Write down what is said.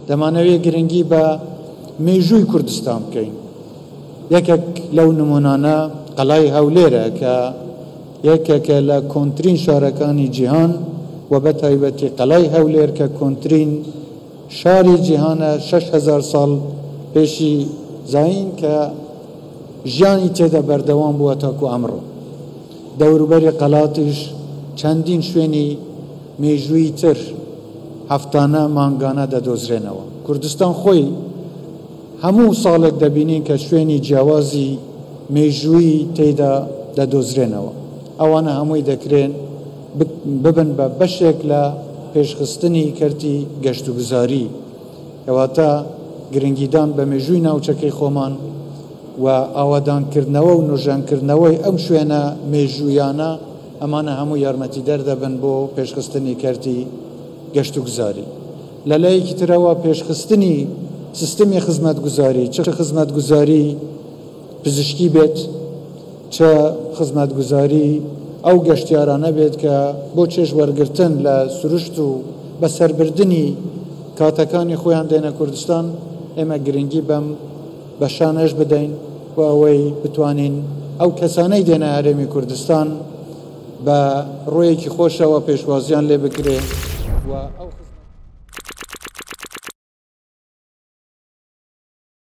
دەمانەوێت گرنگی بە مێژووی کوردستان بکەین. یەکێک لەو نموونانە قەلای هەولێرە کە یەکێکە لە کۆنترین شارەکانی جیهان و بە تایبەتی قەلای هەولێر کە کۆنترین شاری جیهانە 6000 ساڵ پێشی زایین کە ژیانی تێدا بەردەوام بووە تاکو ئەمڕۆ. دەوروبەری قەلاتیش چەندین شوێنی مێژوویی تر هەفتانە مانگانە دەدۆزرێنەوە. کوردستان خۆی هەموو ساڵێک دەبینین کە شوێنی جیاوازی مێژوویی تێیدا دەدۆزرێنەوە. ئەوانە هەمووی دەکرێن ببن بە بەشێک لە پێشخستنی کەرتی گەشتوگوزاری. کەواتە گرنگیدان بە مێژووی ناوچەکەی خۆمان و ئاوادانکردنەوە و نۆژەنکردنەوەی ئەم شوێنە مێژوویانە، ئەمانە هەموو یارمەتیدەر دەبن بۆ پێشخستنی کەرتی گەشتوگوزاری. لە لایەکی ترەوە پێشخستنی سیستمی خزمەتگوزاری، چ خزمەتگوزاری پزیشکی بێت، چ خزمەتگوزاری ئەو گەشتیارانە بێت کە بۆ چێژ وەرگرتن لە سروشت و بەسەربردنی کاتەکانی خۆیان دێنە کوردستان، ئێمە گرنگی بەم بەشانەش بدەین بۆ ئەوەی بتوانین ئەو کەسانەی دێنە هەرێمی کوردستان بە ڕوویەکی خۆشەوە پێشوازیان لێ بکرێ و ئەو.